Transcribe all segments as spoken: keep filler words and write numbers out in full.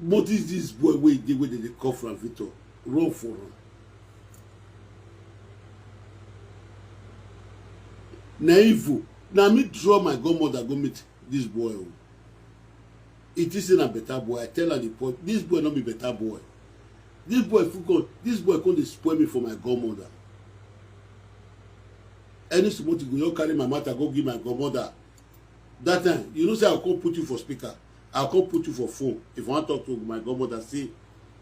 Notice this boy wey dey wey dem dey call Frank Victor. Run for am. Na evil. Na me draw my godmother go meet this boy o. He think say na better boy. I tell her the point. This boy no be better boy. This boy fit come. This boy come dey spoil me for my godmother. Any small thing go just carry my matter go give my godmother. That time, you know say I come put you for speaker. I come put you for phone. If I wan talk to my godmother, say,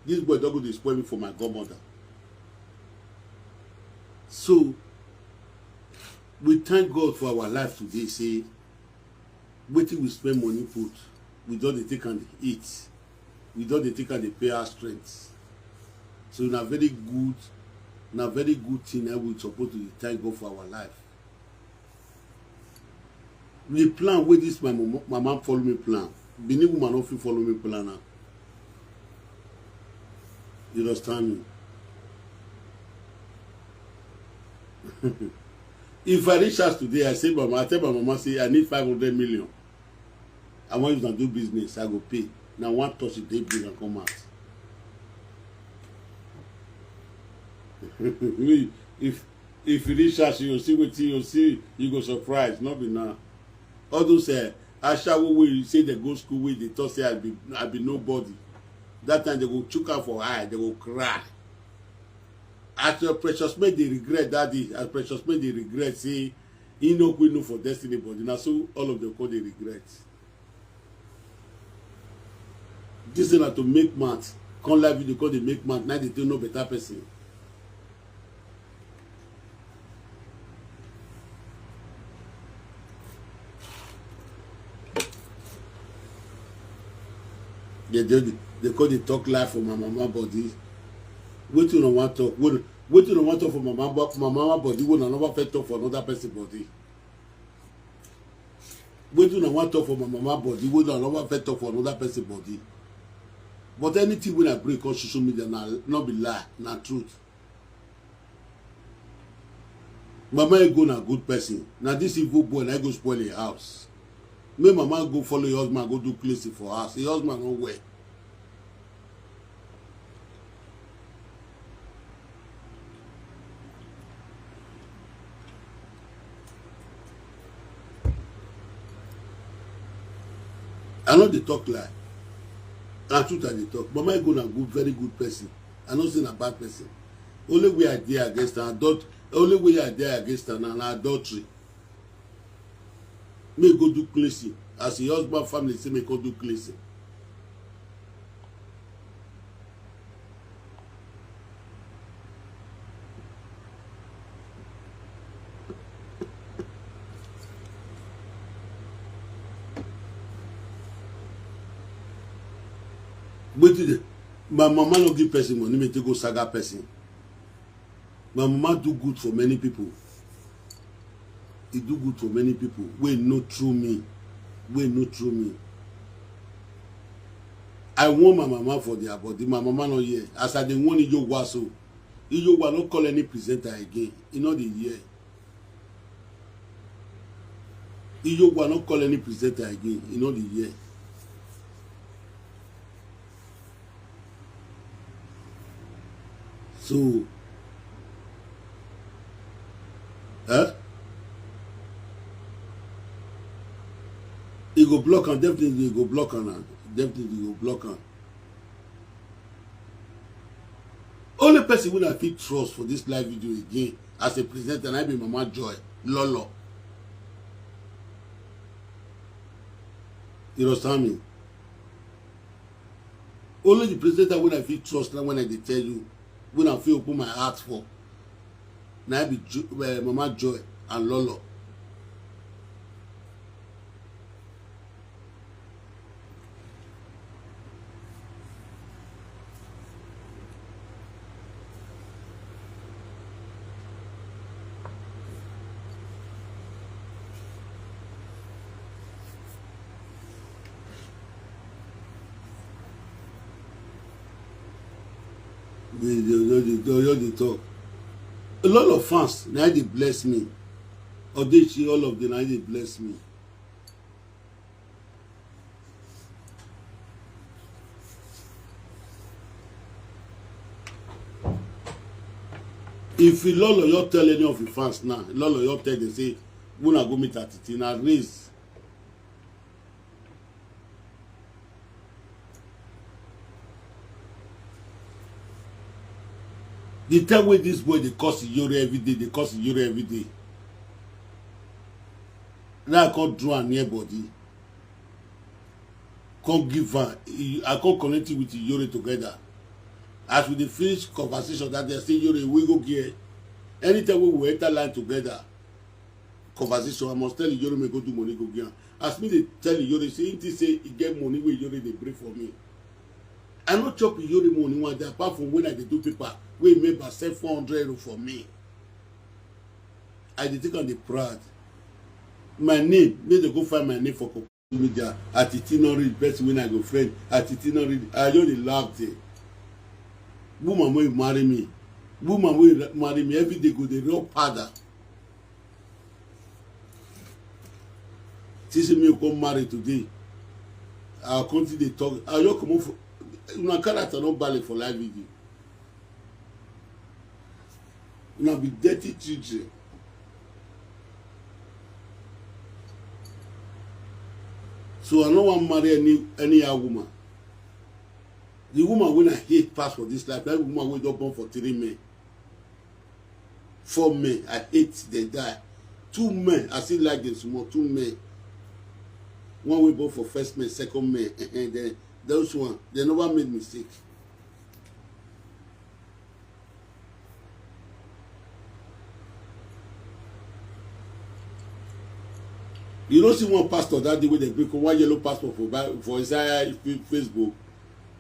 this boy don go dey spoil me for my godmother. So, we thank God for our life today. Say, wetin we spend money put, we don dey take am dey eat. We don dey take am dey pay house rent. So na very good, na very good thing na we suppose to dey thank God for our life. The plan wey this my mama, mama follow me plan, Benin woman no fit follow me plan am. You understand me? If I reach house today, I say, "Mama," I tell my mama say, "I need five hundred million. I wan use am do business, I go pay." Na one touch e dey bring am come out. Me, if, if you reach house, you go see wetin you go see, you go surprise, no be now. All those, eh, ashawo wey you say dem go school, wey dey talk say I be, I be nobody. That time dem go chook am for eye, dem go cry. As your Precious May dey regret that day, as Precious May dey regret say he no quick know for Destiny body, na so all of them come dey regret. This thing na to make mouth, come live video, come dey make mouth, na dey take no better person. They dey, they come dey talk lie for my mama body. Wetin una wan talk? Wetin, wetin una wan talk for my mama, my mama body wey una never fit talk for another person body? Wetin una wan talk for my mama body wey una never fit talk for another person body? But anything wey I bring come social media na no be lie, na truth. Mama Ego na good person. Na this evil boy na go spoil him house. Make mama go follow your husband go do cleansing for house. Your husband no well. I no dey talk lie. Na truth I dey talk. Mama Ego na good, very good person. I no say na bad person. Only way I dey against her, adult, only way I dey against her na, na adultery. Make go do cleansing. As your husband family say make go do cleansing. Wetin dey? My mama no give person money make take go saga person. My mama do good for many people. E do good for many people wey no through me, wey no through me. I warn my mama for their body. My mama no hear. As I dey warn Iyowa so, Iyowa no call any presenter again. E no dey hear. Iyowa no call any presenter again. E no dey hear. So, eh? E go block am, definitely e go block am, na. Definitely e go block am. Only person wey I fit trust for this live video again as a presenter na be Mama Joy Lolo. You understand me? Only the presenter wey I fit trust na when I dey tell you, when I fit open my heart for, na be Jo-, eh, Mama Joy and Lolo. They, they, they, they, they, they talk. A lot of fans, na dey bless me. Odechi, all of them, na dey bless me. If Ilolo, you tell any of your fans now, Ilolo, you tell them say, "Una go meet Atiti na race." The time wey this boy dey curse Iyore every day, dey curse Iyore every day. Now I come draw am near body. Come give am. I come connect it with Iyore together. As we dey finish conversation that day, I say, "Iyore, we go gear." Anytime we will enter line together, conversation, I must tell Iyore me go do money, go give am. As me dey tell Iyore, say, him think say e get money wey Iyore dey bring for me. I no chop Iyore money one day, apart from when I dey do paper, wey make about seven hundred euro for me. I dey take am dey proud. My name, make dem go find my name for media. Atiti no read person wey I go friend. Atiti no read. I just dey laugh there. Woman wey marry me, woman wey marry me every day go dey rub powder. See say me come marry today. Our country dey talk. I just comot for una character no balance for live video. Una be dirty children. So I no wan marry any anyhow woman. The woman wey I hate pass for this life, that woman wey don born for three men. Four men, I hate dem die. Two men, I still like dem small. Two men. One wey born for first men, second men. Then those one, they never made mistake. You no see one pastor that day wey dem bring come, one yellow pastor for Bi- for inside Fa- Facebook.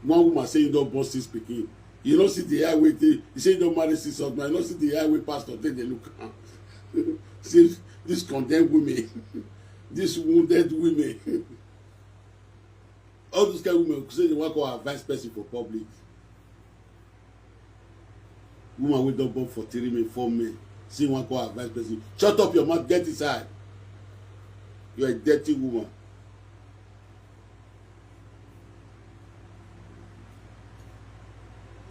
One woman say he don born six pikin. You no see the eye wey dey. He say he don marry six husband. You no see the eye wey pastor take dey look am. Say this condemned women, this wounded women. All those kind of women say they wan come advise person for public. Woman wey don born for three men, four men, say wan come advise person. Shut up your mouth, get inside. You are a dirty woman.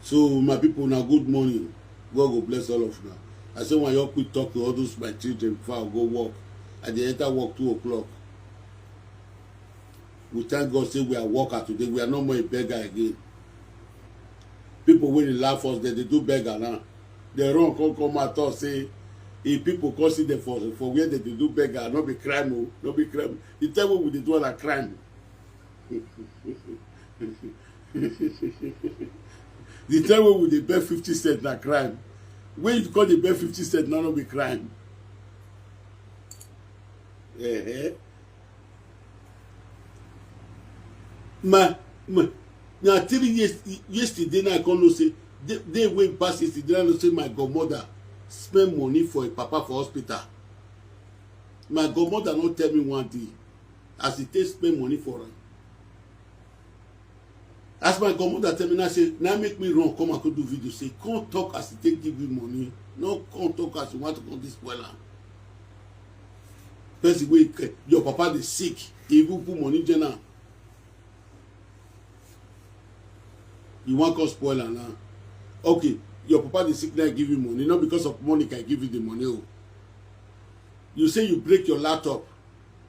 So my people, now good morning. God go bless all of una. I say when you quick talk to all those my children before I go work. I dey enter work two o'clock. We thank God say we are worker today. We are no more a beggar again. People wey dey laugh us, dem dey do beggar now. Dem run come come out talk say, if people come see dem for for where dem dey do beggar, no be crime o, no be crime. The time wey we dey do all na crime. The time wey we dey beg fifty cent na crime. When you come dey beg fifty cent, na no be crime. Eh, eh. My, my, na three years yesterday na I come know say day, day wey pass yesterday na I know say my godmother spend money for a papa for hospital. My godmother no tell me one day as he take spend money for am. As my godmother tell me now say na make me run come and go do video say come talk as he take give me money, no come talk as he want to come dey spoil am. Person wey ke- your papa dey sick, he even put money join am. You wan come spoil am now? Okay, your papa dey sick now, give you money, not because of Monica I give you the money o. You say you break your laptop,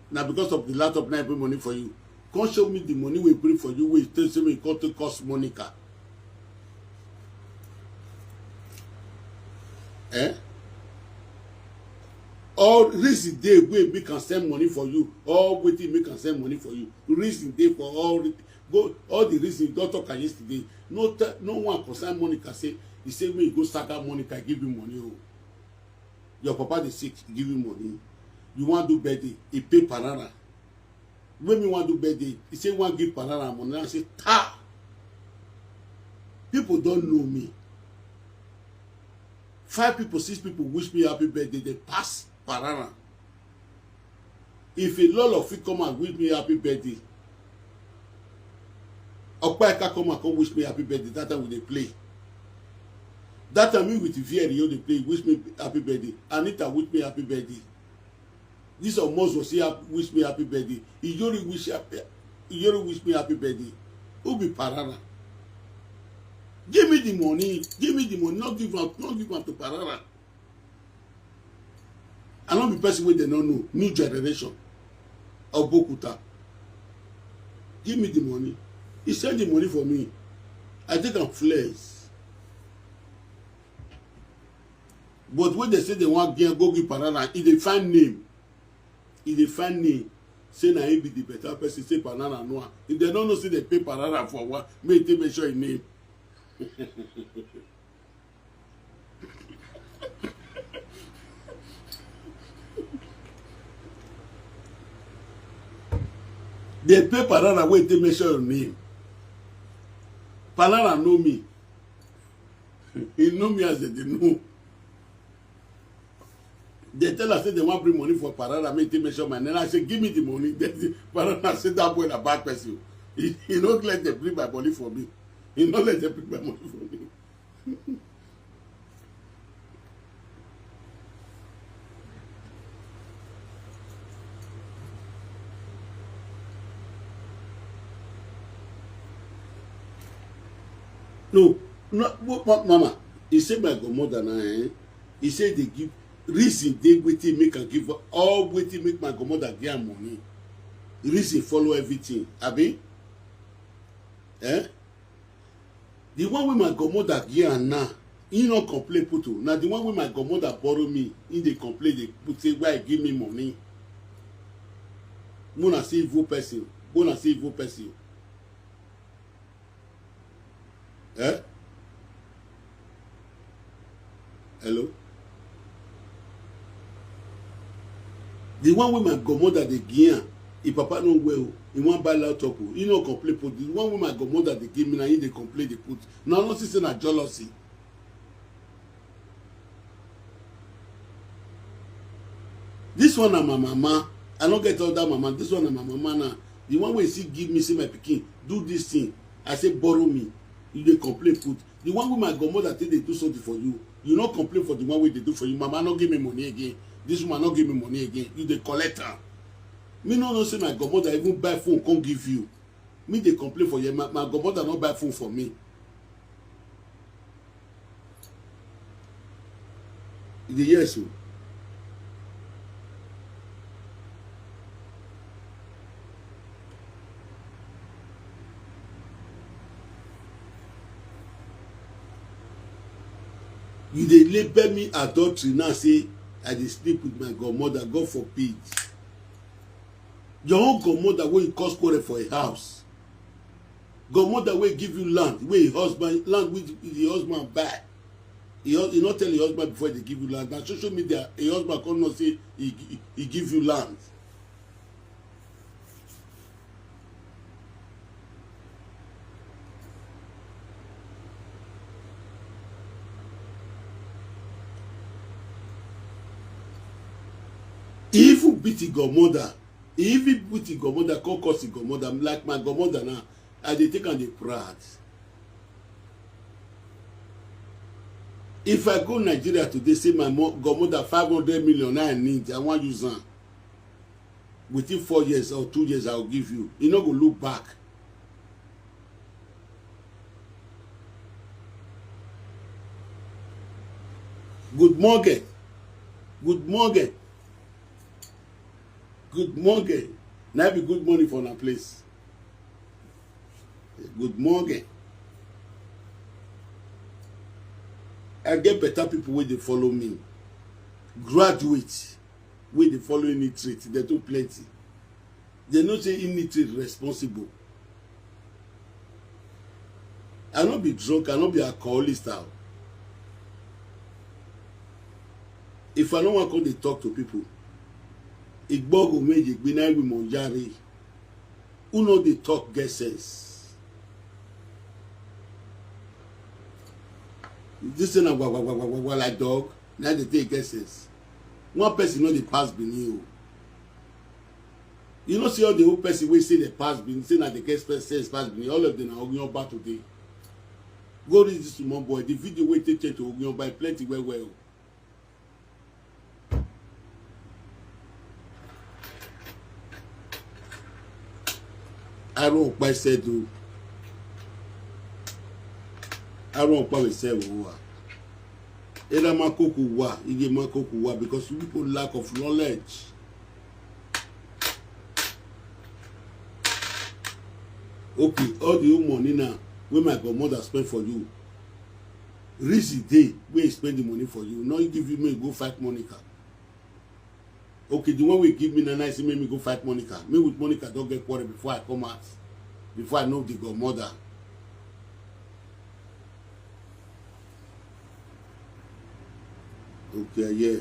na because of the laptop na I bring money for you. Come show me the money wey bring for you wey you tell say make you come take cost Monica. Eh? All reason dey wey make am send money for you, all wetin make am send money for you. Reason dey for all re- go all the reason you don talk am yesterday. No tell no one concern Monica say he say make you go saga Monica give you money o. Your papa dey sick, give you money. You wan do birthday, he pay parara. When me wan do birthday, he say wan give parara money. I say ta. People don know me. Five people, six people wish me happy birthday. They pass parara. If a lot of fit come and wish me happy birthday, Okpaika come and come wish me happy birthday. That time we dey play. That time me with Vieri dey play, wish me happy birthday. Anita wish me happy birthday. This almost was here wish me happy birthday. Iyori wish happy, Iyori wish me happy birthday. Who be Parara? Give me the money. Give me the money. Not give am. Not give am to Parara. I no be person wey dem no know, new generation. Obokuta, give me the money. He send the money for me. I take am flex. But when they say they want give, go give Parana, e dey find name. E dey find name. Say na he be the better person. Say Parana no am. If they no know say they pay Parana for one, make they make sure him name. They pay Parana wey take mention your name. Parana know me. He know me as they dey know. They tell us say they want bring money for Parana, make take mention my name. I say, "Give me the money." Then the Parana say, "That boy na bad person. He, he no let them bring my money for me. He no let them bring my money for me." No, no, what, what, mama, he say my godmother na, eh? He say they give reason, they wetin make am give all wetin make my godmother give am money. Reason follow everything, abi? Eh? The one wey my godmother give am now, he no complain put o. Na the one wey my godmother borrow me, he dey complain, dey put say, "Why give me money?" Una see evil person, una see evil person. Eh? Hello? The one wey my godmother dey give am, him papa no well, he wan buy laptop o, he no complain put. The one wey my godmother dey give me, na him dey complain dey put. Na no see say na jealousy. This one na my mama. I no get other mama. This one na my mama now. The one wey she give me, say, "My pikin, do this thing." I say, "Borrow me." You dey complain put. The one wey my godmother take dey do something for you, you no complain for the one wey dey do for you. "Mama no give me money again. This woman no give me money again." You dey collect am. Me no know say my godmother even buy phone come give you. Me dey complain for you. My, my godmother no buy phone for me. You dey hear so? You dey label me adultery now, say I dey sleep with my godmother. God forbid. Your own godmother wey you cause quarrel for a house. Godmother wey give you land, wey your husband, land wey the husband buy. He, he no tell your husband before they give you land. Na social media, your husband come know say he, he, he give you land. He even beat him godmother. He even beat him godmother, come curse him godmother. Like my godmother now, I dey take am dey proud. If I go Nigeria today, say my mo-, godmother, five hundred million I need, I wan use am. Within four years or two years, I will give you. You no go look back. Good morning. Good morning. Good morning. Na be good morning for una place. Good morning. I get better people wey dey follow me. Graduate wey dey follow illiterate, they too plenty. They know say illiterate responsible. I no be drunk, I no be alcoholist. Out. If I no wan come dey talk to people, igbogo meje gbe na we mo jare. Who no dey talk get sense? This thing na wa wa wa wa wa wa like dog. Na dey take get sense. One person no dey pass Benin o. You know, see all the old person wey say they pass Benin, say na the get sense pass Benin. All of them na Ogunyoba today. Go read this small boy. The video wey take change to Ogunyoba plenty well well. Aro pa said do. Aro pa we say we wa. Eda makoku wa, ige makoku wa, because you people lack of knowledge. Okay, all the whole money now wey my godmother spend for you, reason dey wey he spend the money for you, no give you make you go fight Monica. Okay, the one wey give me na nice, make me go fight Monica. Me with Monica don get quarrel before I come out, before I know the godmother. Okay, yeah.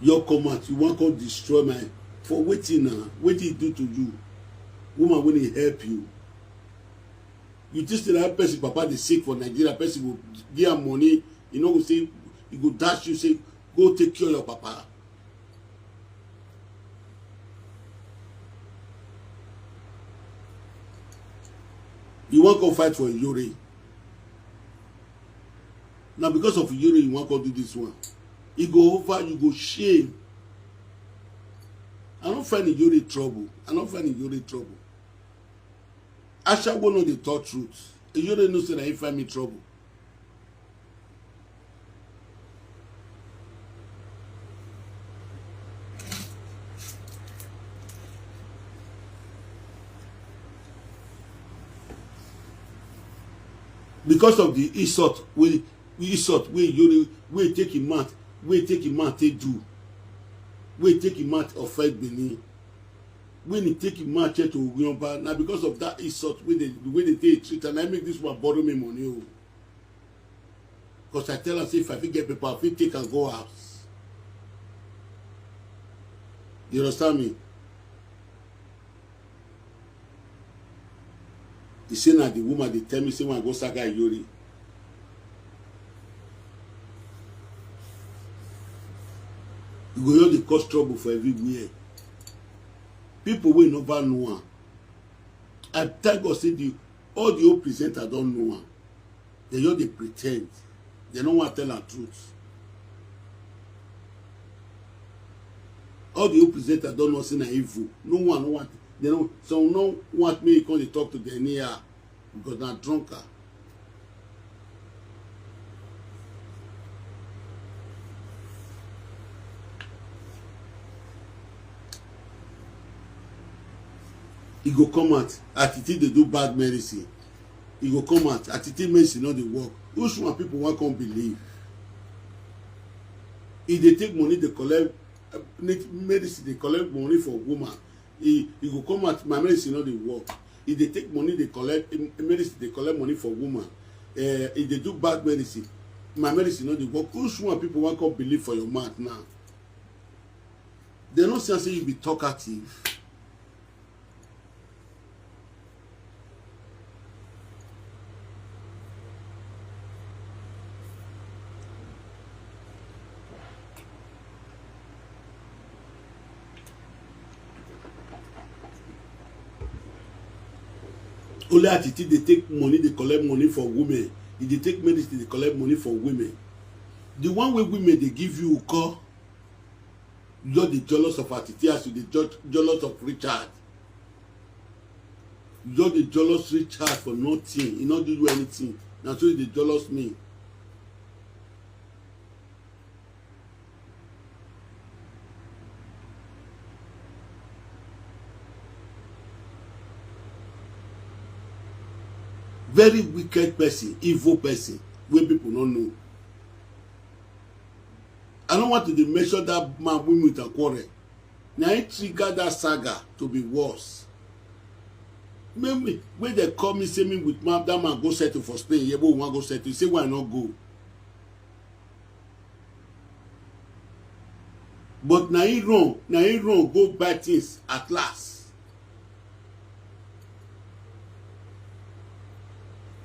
Your come out, you wan come destroy my, for wetin na? Wetin he do to you? Woman wey dey help you. You think say that person papa dey sick for Nigeria, person go give am money, you no go say, he go dash you say, go take care of your papa. You wan come fight for Iyore. Na because of Iyore you wan come do this one. E go over, you go shame. I no find Iyore trouble. I no find Iyore trouble. Ashawo no dey talk truth. Iyore know say na him find me trouble. Because of the insult wey, insult wey Iyore, wey take him mouth, wey take him mouth take do, wey take him mouth offend Benin, when he take him mouth check to Ogunyoba, na because of that insult wey dey, wey dey take treat am, na make this one borrow me money o. Because I tell am say if I fit get paper, I fit take am go house. You understand me? He say na the woman dey tell me say when I go saga Iyore, you go just dey cause trouble for everywhere. People wey never know am, I thank God say the, all the old presenters don know am. They just dey pretend. They no wan tell am truth. All the old presenters don know say na evil. No one, no one. They no, some no want me come dey talk to them anyhow because na drunkard. E go come out, Atiti dey do bad medicine. E go come out, Atiti medicine no dey work. Which one people wan come believe? E dey take money dey collect, eh, medicine dey collect money for woman. E, e go come out, my medicine no dey work. E dey take money dey collect, eh, medicine dey collect money for woman. Eh, e dey do bad medicine. My medicine no dey work. Which one people wan come believe for your mouth now? They no see am say you be talkative. Only Atiti dey take money, dey collect money for women. E dey take medicine, dey collect money for women. The one wey women dey give you call, you just dey jealous of Atiti as you dey judge, jealous of Richard. You just dey jealous Richard for nothing. He no do you anything. Na so you dey jealous me. Very wicked person, evil person, wey people no know. I no want to dey mention that man wey meet and quarrel. Na him trigger that saga to be worse. Make me, when they call me, say me with man, that man go settle for Spain. Yeah, but we wan go settle. Say why not go? But na him run, na him run go buy things at last.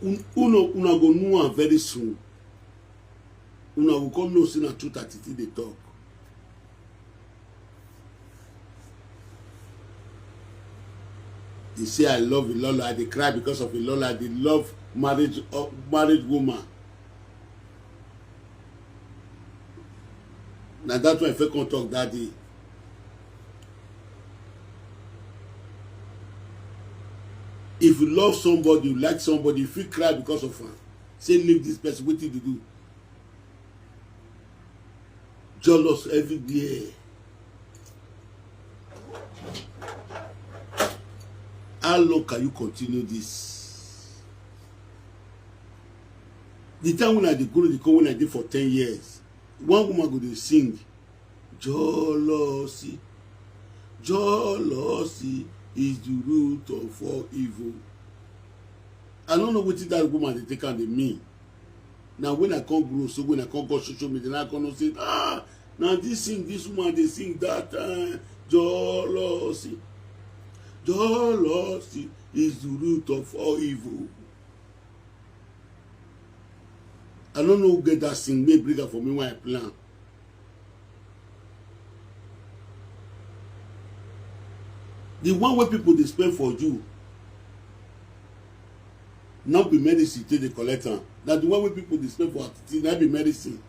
Un-, una, una go know am very soon. Una go come know say na truth Atiti dey talk. He say, "I love Ilolo, I dey cry because of Ilolo, I dey love marriage, uh, married woman." Na that one I fit come talk that day. If you love somebody, you like somebody, you fit cry because of am. Say leave this person, wetin you do? Jealous everywhere. How long can you continue this? The time when I dey grow, the come when I dey for ten years, one woman go dey sing, "Jealousy, jealousy is the root of all evil." I don't know wetin that woman dey take am dey mean. Na when I come grow, so when I come go social media, na I come know say, ah, na this thing this woman dey sing that time, jealousy, jealousy is the root of all evil. I no know who get that thing, make bring am for me when I plan. The one wey people dey spend for you, no be medicine take dey collect am. Na the one wey people dey spend for attitude, na be medicine.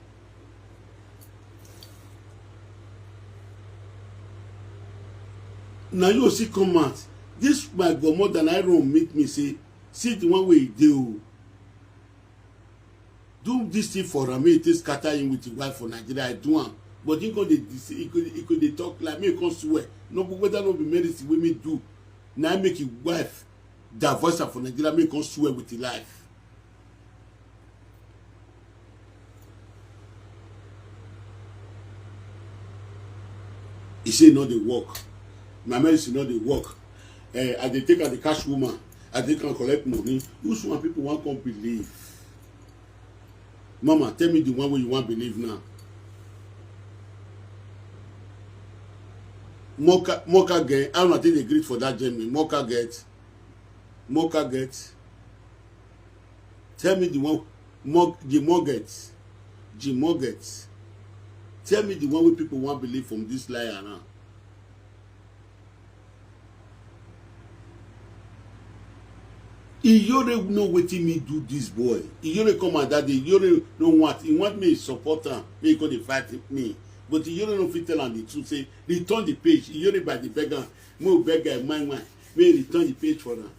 Na you see come out. This my godmother na run meet me say, see the one wey e dey o. Do this thing for am, make e take scatter him with him wife for Nigeria. I do am. But he go dey dis- he go he go dey talk like me come swear. No be whether no be medicine wey me do. Na him make him wife divorce am for Nigeria, make come swear with him life. He say e no dey work. My medicine no dey work. Eh, I dey take am dey catch woman. I dey take am collect money. Which one people wan come believe? Mama, tell me the one wey you wan believe now. Moka, Moka get, how una take dey greet for that Germany? Moka get, Moka get. Tell me the one, Mog, the Moget, the Moget. Tell me the one wey people wan believe from this liar now. Iyore know wetin me do this boy. Iyore come out that day. Iyore no want. He want me support am. Make he come dey fight me. But Iyore no fit tell am the truth. Say return the page. Iyore by the beg am. Make we beg am, mind mind. Make he return the page for am.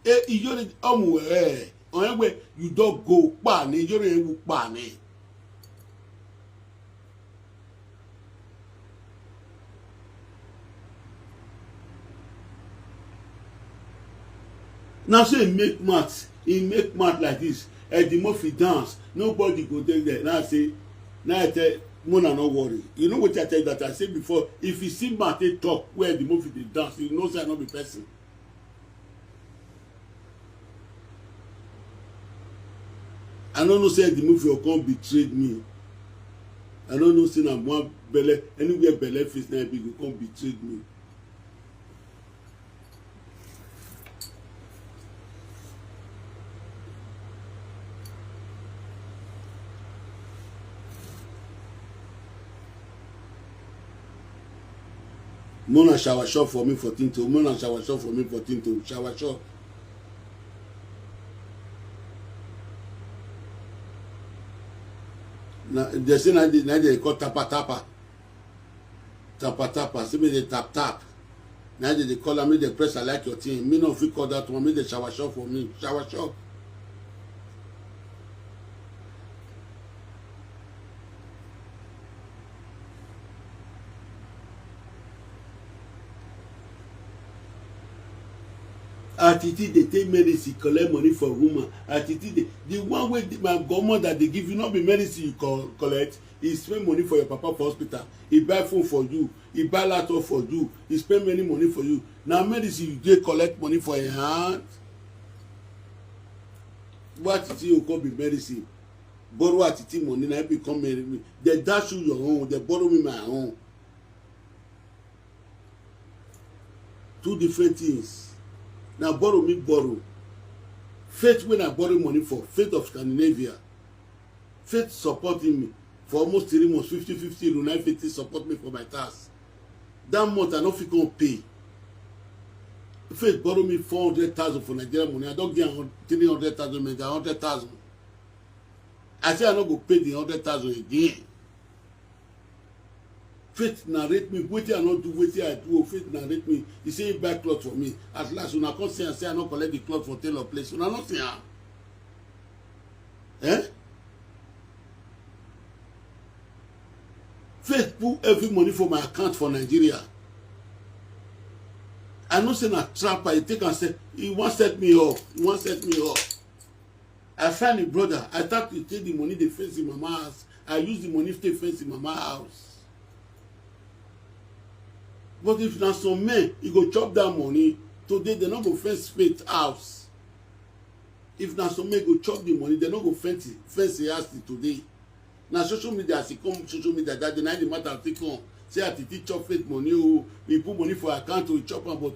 Eh, Iyore, omo, eh, onye wey you don go kpa ni, Iyore ewu kpa ni. Now say he make mouth, he make mouth like this. Eddie Murphy dance, nobody go dey there. Now say, now I tell Mona no worry. You know what I tell you that I say before? If you see mouth take talk where Eddie Murphy dey dance, you know say I no be person. I no know say the movie go come betrayed me. I no know say na one belle, anywhere belle face na be go come betrayed me. Mona shower shop for me for Tinto. Mona shower shop for me for Tinto. Shower shop. Na they say na dey na dey call tapa tapa. Tapa tapa. Say me dey tap tap. Na dey dey call am, make dey press I like your thing. Me no fit call that one. Make dey shower shop for me. Shower shop. Attitude dey take medicine collect money for woman. Attitude dey the one wey the- my godmother dey give you no be medicine you co- collect. He spend money for your papa for hospital. He buy phone for you. He buy laptop for you. He spend many money for you. Na medicine you dey collect money for him hand. What is you come be medicine? Borrow attitude money na become medicine. They dash you your own. They borrow me my own. Two different things. Na borrow me borrow. Faith wey I borrow money for, Faith of Scandinavia. Faith supporting me for almost three months, fifty fifty euro na Faith take support me for my tax. That month I no fit come pay. Faith borrow me four hundred thousand for Nigeria money. I don give am three hundred thousand, make am hundred thousand. I say I no go pay the hundred thousand again. Faith narrate me wetin I no do, wetin I do o. Faith narrate me. He say he buy cloth for me. At last una come see am say I no collect the cloth for tailor place. Una no see am. Eh? Faith put every money for my account for Nigeria. I know say na trap I take and say, he wan set me up, he wan set me up. I find a brother, I start to take the money, dey fence him mama house. I use the money take fence him mama house. But if na some men, he go chop that money. Today, they no go fence Faith house. If na some men go chop the money, they no go fence, fence the house till today. Na social media as e come social media that day, na the matter take come. Say I take chop Faith money, oh, we put money for account to chop am, but,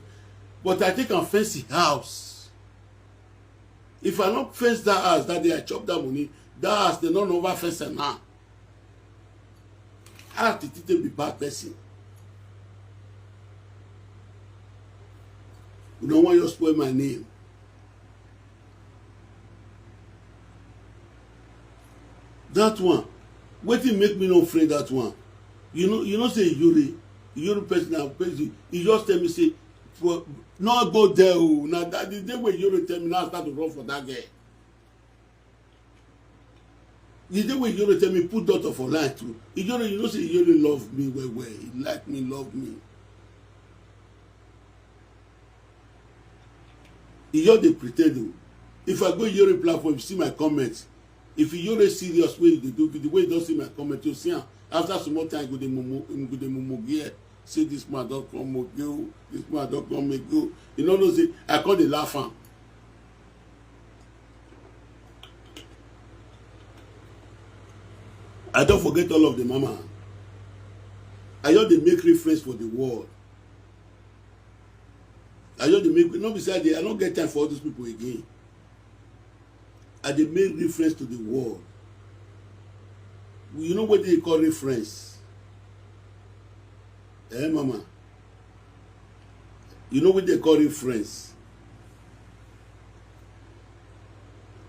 but I take am fence the house. If I no fence that house that day, I chop that money, that house, they no know over fence am now. How Titi take be bad person? You no wan just spoil my name. That one, wetin make me no friend that one? You know, you know say Yuri, Yuri person na person. He just tell me say, for, no go there o. Na that the day wey Yuri tell me, now I start to run for that girl. The day wey Yuri tell me put daughter for line too, Yuri, you know say Yuri love me well well. He like me, love me. He just dey pretend o. If I go Yuri platform, you see my comment. If Yuri serious wey you dey do video, wey you don see my comment, you see am. After small time, you go dey mumu, you go dey mumu here. Say this man don come again o, this man don come again o. You no know say I come dey laugh am. I don forget all of the mama. I just dey make reference for the world. I just dey make, no be say I dey, I no get time for all those people again. I dey make reference to the world. You know what they call reference? Eh, mama? You know what they call reference?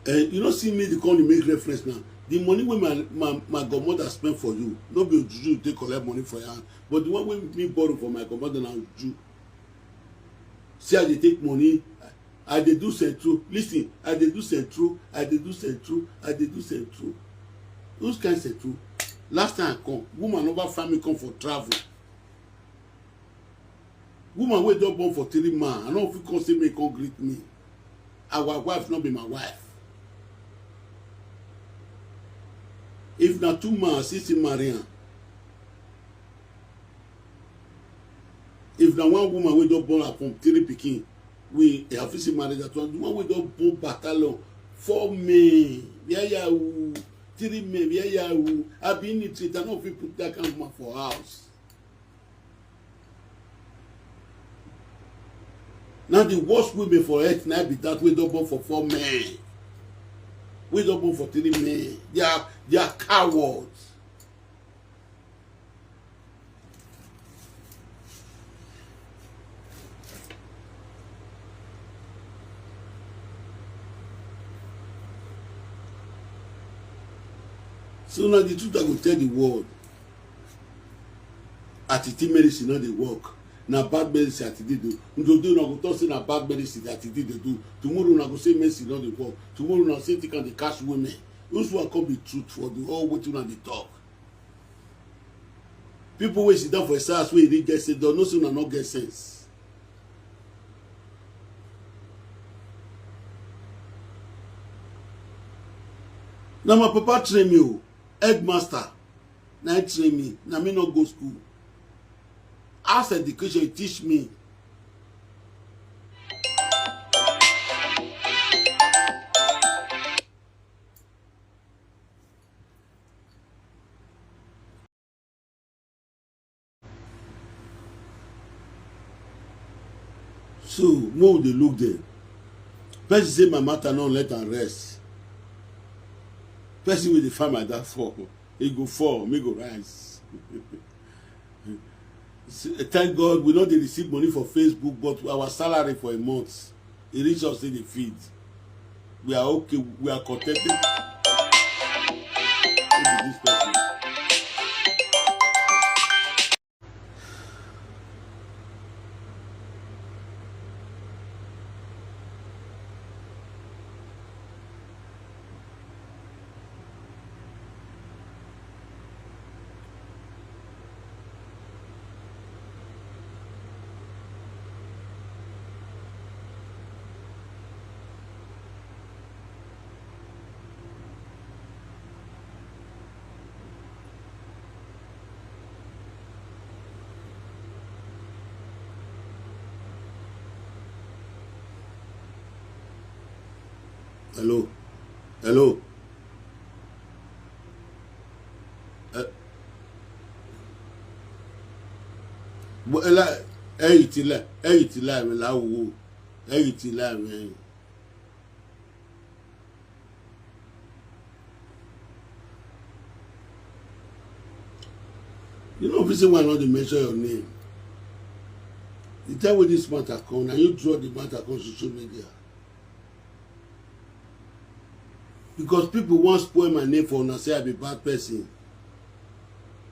Eh, you no see me dey come dey make reference now. The money wey my, my, my godmother spend for you, no be juju you take collect money for your hand. But the one wey me borrow for my godmother na juju. See, I dey take money, I dey do central. Listen, I dey do central, I dey do central, I dey do central. Which kind central? Last time I come, woman never find me come for travel. Woman wey don born for three man, I no fit come say make come greet me. Our wife no be my wife. If na two man, I still still marry am. If na one woman wey don born her from three pikin, we, I fit still marry that one. The one wey don born battalion, four men, where yahoo, three men, where yahoo, I be in it, I no fit put that kind of woman for house. Now the worst women for earth now be that wey don born for four men, wey don born for three men. They are, they are cowards. So now the truth I go tell the world. Atiti medicine no dey work. Na bad medicine Atiti do. Today una go talk say na bad medicine Atiti dey do. Tomorrow una go say medicine no dey work. Tomorrow una say take am dey catch women. Those one come be truth for the all wetin una dey talk. People wey sit down for inside house wey read get say don know say una no get sense. Na my papa train me o, headmaster na him train me, na me no go school. House education teach me. So make we dey look there. Person say my matter no let am rest. Person wey dey find my downfall, e go fall, me go rise. Thank God we no dey receive money for Facebook, but our salary for a month, e reach us in the feed. We are okay, we are contented. Who be this person? Hello. Hello. Eh, bo- ela- ẹ̀yin ti la ẹ̀yin ti la mi láwo ẹ̀yin ti la mi ẹ̀yin. You know, reason why I no dey mention your name. The time wey this matter come, na you draw the matter come social media. Because people wan spoil my name for una say I be bad person.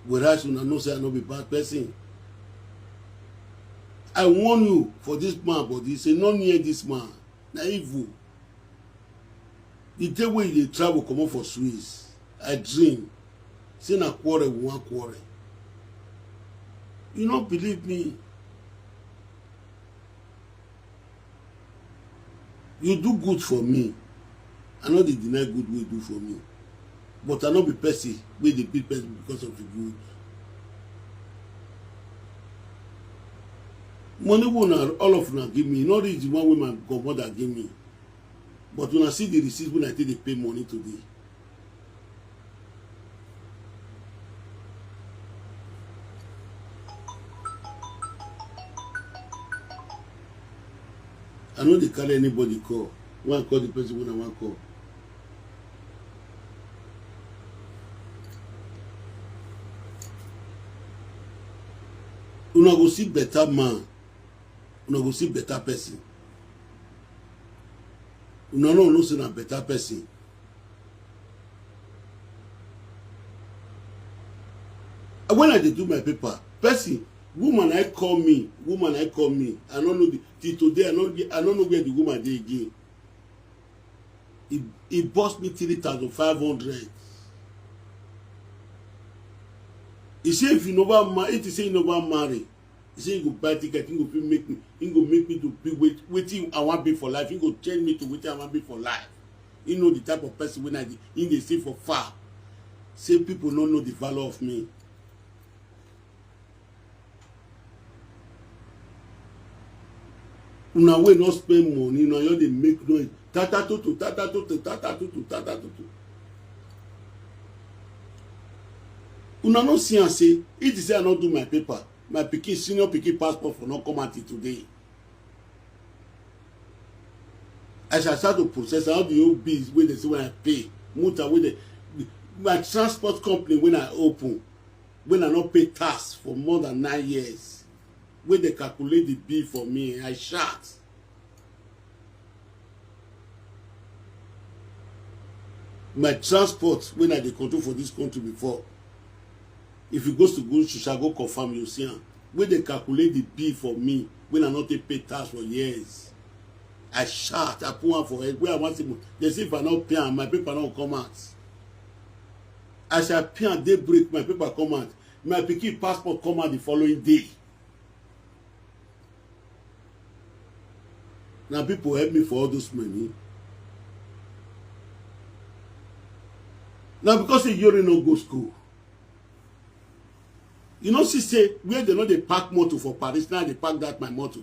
Whereas una know say I no be bad person. I warn you for this man body, say no near this man. Na evil. The day wey you dey travel comot for Swiss, I dream say na quarrel we wan quarrel. You no believe me. You do good for me. I no dey deny good wey you do for me. But I no be person wey dey beat person because of the good. Money wey una all of una give me, e no reach the one wey my godmother give me. But una see the receipt wey I take dey pay money today. I no dey carry anybody call. Wan call the person wey I wan call. Una go see better man. Una go see better person. Una no know say na better person. When I dey do my paper, person, woman I call me, woman I call me. I no know the till today. I no I no know where the woman dey again. He he boss me three thousand five hundred. He say if you never marry, if he say you never marry, he say he go buy ticket, he go fit make me, he go make me to be wait wetin I wan be for life. He go change me to wetin I wan be for life. He know the type of person wey I dey. He dey see for far. Say people no know the value of me. Una wey no spend money, una just dey make noise. Tata tutu, tata tutu, tata tutu, tata tutu. Una no see am say if e say I no do my paper, my pikin senior pikin passport for no come out till today. As I start to process all the old bills wey dey say when I pay, muta wey dey my transport company when I open, when I no pay tax for more than nine years, wey dey calculate the bill for me, I shout. My transport when I dey control for this country before, if you go to go social go confirm you see am, wey dey calculate the bill for me when I no take pay tax for years. I shout, I put one for head where I wan say mo dey say if I no pay am my paper no come out. As I pay am day break my paper come out, my pikin passport come out the following day. Na people help me for all those money. Na because say Yori no go school. You no see say where dem no dey park motor for Paris, now I dey park that my motor.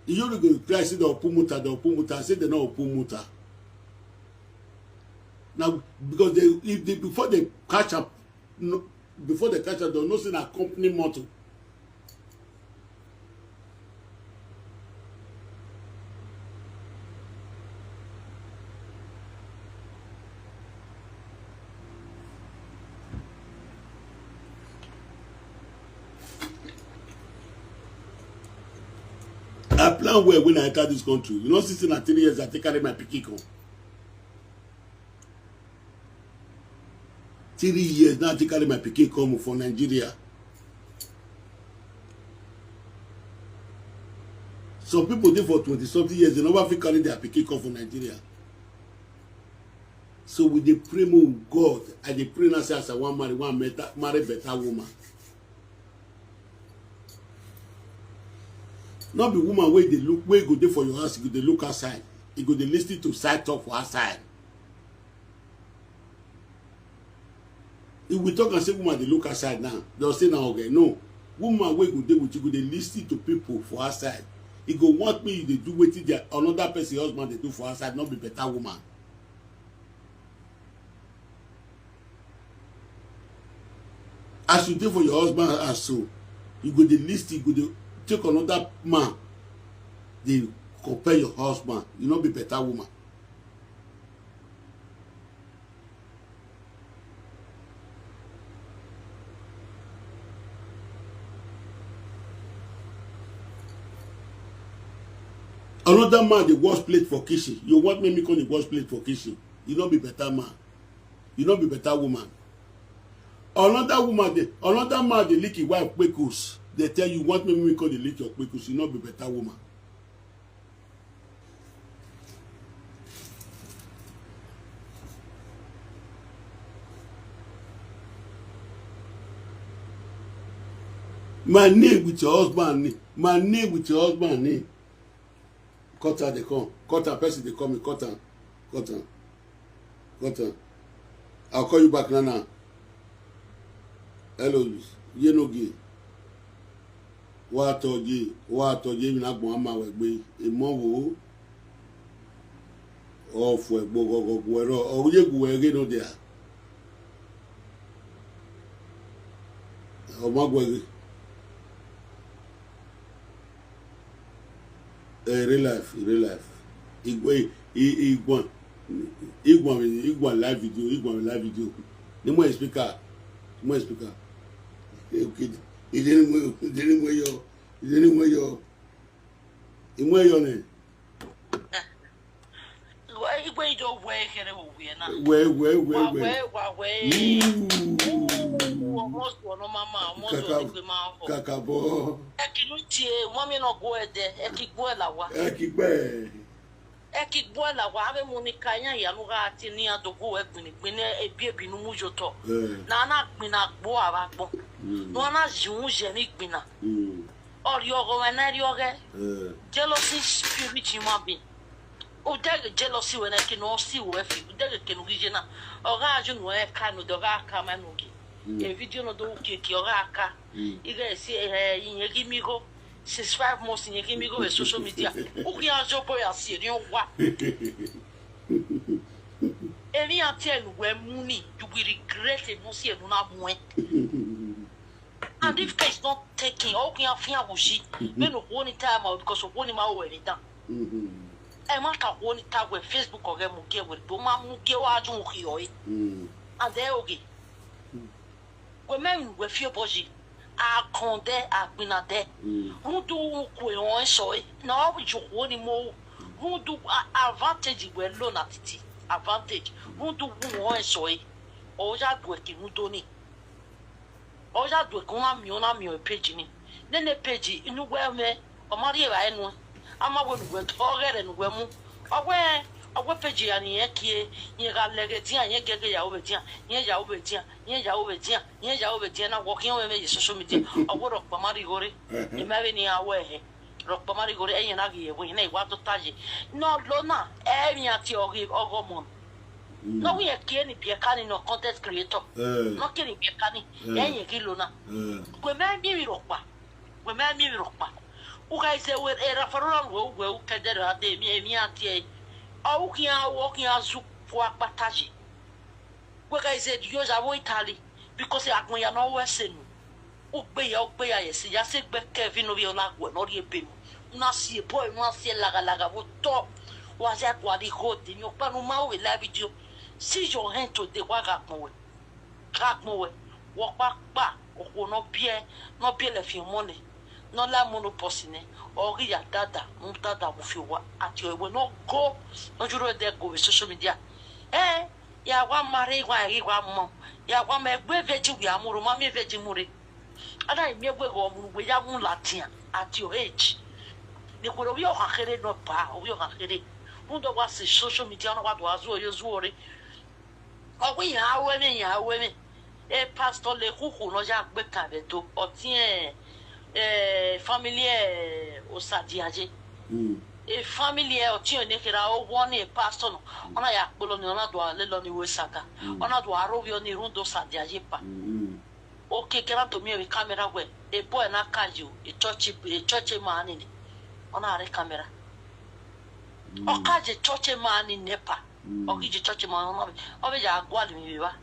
Yori go reply say dem open motor, dem open motor. I say dem no open motor. Na because they if they before they catch am, no, before they catch am, dem know say na company motor. I plan well when I enter this country. You know, since na three years I take carry my pikin come. Three years now I take carry my pikin come for Nigeria. Some people dey for twenty something years, they never fit carry their pikin come for Nigeria. So we dey pray more God. I dey pray now say as I wan marry, wan marry better woman. No be woman wey dey look wey go dey for your house, you go dey look outside. You go dey listen to side talk for outside. If we talk and say woman dey look outside now, they'll say na okay. No, woman wey go dey with you go dey listen to people for outside. He go want me you dey do wetin their another person husband dey do for outside, not be better woman. As you dey for your husband house so, you go dey list, you go dey take another man, dey compare your husband. You no be better woman. Another man dey wash plate for kitchen. You want make me come dey wash plate for kitchen? You no be better man. You no be better woman. Another woman dey, another man dey lick him wife kpekus. Dey tell you want make me come dey lick your kpekus. You no be better woman. My name with your husband name. My name with your husband name. Cut am dey come. Cut am, person dey call me. Cut am. Cut am. Cut am. I'll call you back now now. Hello, Yenogi. Wa toji, wa toji mi na gbon ama we gbe. Imo wo. Ofu egbo gogo gwero. Oye gwe ge no dia. Ọmọ agwẹghe. Eh, real life, real life. Igwe, i- igwan, igwan, igwan live video, igwan live video. Ni mo speaker, mo speaker. Eh, okay. Ide ni mo, ide ni mo yo, ide ni mo yo. Imo yo ne. Igwe ijo wee kere owie na. We, we, we, we. Wawe, wawe. Mm. Almost one mama, almost Kaka- one igwe ma ho. Kakabo. Ekinu tie, mami no go ede, ekigbo lawa. Ekigbe. Ekigbo lawa, ave munika nya ya nuga ati ni adogo egbini gbini ebi ebi nu mujoto. Eh. Na na gbina gbo ara gbo. Mm. No na jiun je ni gbina. Mm. Ori ogo we na ri oge. Eh. Jealousy spirit human being. Udege jealousy we na ki no si we fi. Udege kenu gije na. Oga aju no e ka no doga ka ma no gi. Mm. E video no do uki ki oga ka. Mm. Iga si eh inye gi mi go. Since five months inye gi mi go with social media. Uki ajo boy asi eri wa. Eri ati enu we muni. You will regret e no si enu na mu e. And if case not taken, okay, I feel wushi. Me no go ni time out because of one ma we down. Mhm. E ma ka wo ni tag we Facebook or mu ge we do ma mu ge wa ju ki yo e. Mm. And they okay. We men we feel boji. A konde a gbina de. Mm. Who do ku e on so e. Na o ju wo ni mo. Who do a- advantage we lo na titi. Advantage. Who do who on so e. O ja gwe ki who do ni. O ja gwe ko ma mi o na mi o page ni. Nene page inu we me. O ma ri e ba enu. Ama we nu we to gere nu we mu. O we o we page ya ni e ki e. Ye ga lege dia ye gege ya o be dia. Ye ya o be dia. Ye ya o be dia. Ye ya o be dia na wo ki o me ye social media. O we ro pa ma ri gore. E ma be ni a we he. Ro pa ma ri gore e ye na gi e we na i wa to taje. No lo na e mi ati o gi o go mo. No we e ki e ni bi e ka ni no content creator. Eh. No ki e ni bi e ka ni. E ye ki lo na. Eh. Gwe me mi mi ro pa. Gwe me mi mi ro pa. U ga ize we e ra faro ran we we u ke de ra de mi e mi ati e. O u ki a wo ki a zu po a pa taje. We ga ize di yo ja wo Italy because e akun ya no we se nu. Ugbe ya ugbe ya yesi ya se gbe Kevin no bi ola gwe no ri ebe nu. Una si e boy una si e laga laga wo to. Wa ja gwa di ho de mi o pa nu ma we live video. See your hand today wa ga pon we. Ga pon we. Wo pa pa o ko no bi e no bi e le fi mo ne. No la mo no post ne. O ri ya dada mu dada mo fi wa ati o we no go. No juro de go with social media. Eh, ya wa mare wa ri wa mo. Ya wa me gbe veji wi amuru ma mi veji mure. Ada mi gbe go mu we ya mu latin at your age. Ni ko wi o ha kere no pa, wi o ha kere. Mu do wa si social media no wa do azu o yo zu ore. O wi ya we mi ya we mi. E pastor le kuku no ja gbe ka be to. O ti e eh family e o sa di aje. Mm. E family e o ti o ne kera o wo ni e pastor no. Ona ya polo ni ona do ale lo ni we saka. Ona do aro wi o ni run do sa di aje pa. Mm. O ke kera to mi e camera we. E boy na ka yo. E church e church e ma ni ni. Ona are camera. Oka je church man ni nepa. Oki je church man ona. Obe ja agwa le mi ba.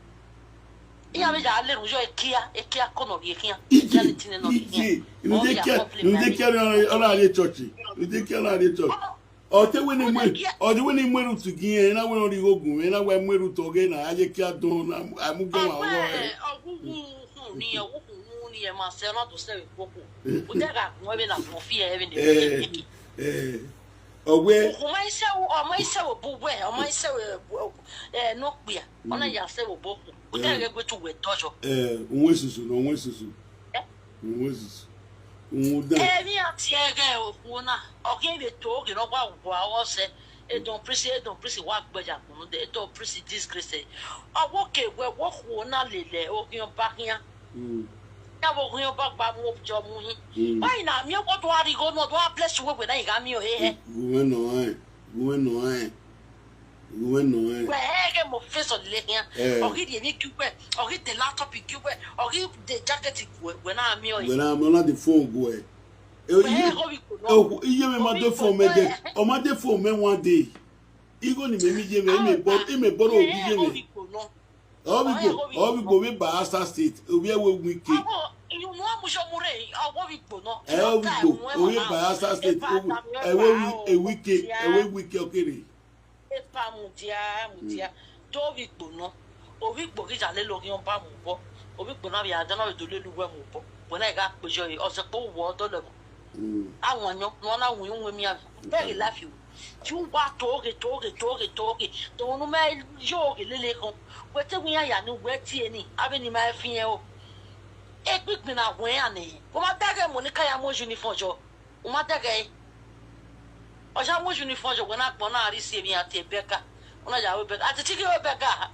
Iya be ja le rujo ekia, ekia kono bi ekia. Ije, ije. Inu de kia, inu de kia ona ale church. Inu de kia ona ale church. Ote we ni mwe, ote we ni mwe rutu gi e na we no ri ogun, e na we mwe rutu oge na aye kia don na amugo wa wo e. Ogugu ni ogugu ni e ma se na to se we koko. O de ga mo be na mo fi e be ni. Eh, eh. Owe. O ma ise o, o ma ise o bu we, o ma ise o, eh, no kpia. Ona ya se o boku. O de ga gbe tu we tojo. Eh, unwe susu, no unwe susu. Unwe susu. Unwe da. Emi ati ege okuna. Oge be to oge no gwa gwa ose. E don prisi, e don prisi wa gbeja kunu de, e don prisi disgrace. Owo ke we wo ku na lele, oge on back yan. Mm. Ya wo oge on back ba mo jo mu hin. Mm. Why na mi o ko to ari go no, do a bless we we na iga mi o he he. Gume no ai. Gume no ai. Gume no ai. We he ke mo face on le yan. Eh. Oge de mi ku we, oge de laptop ku we, oge de jacket ku we, we na mi o. We na mi o na the phone go e. Eh, iye, eh, iye me ma de phone me de. O ma de phone me one day. Igo ni me mi ye me, me bo, me bo ro bi ye me. Obigbo, Obigbo, we Bayelsa State, obi e we wike. Awo, you know mo so mure, Obigbo no. Eh, Obigbo, obi Bayelsa State, obi, e we wi, e wike, e we wike okere. Epa mudia, mudia. To Obigbo no. Obigbo ki jale lo ki on ba mu bo. Obigbo na bi adan na we do le lu we mu bo. Bo na ga pe jo yi, o se po wo do le mo. Awon yo, no na wun wun mi abi. Very life you. You wa toge, toge, toge, toge. To nu me yo ge lele kon. We te wi ya ya ni we ti e ni. Abi ni ma fi e o. E gbigbi na we ya ni. Ko ma dage mo ni ka ya mo uniform jo. O ma dage. O ja mo uniform jo we na gbon na ri si emi ati Ebeka. Ona ya we Ebeka. Ati ti ki we Ebeka.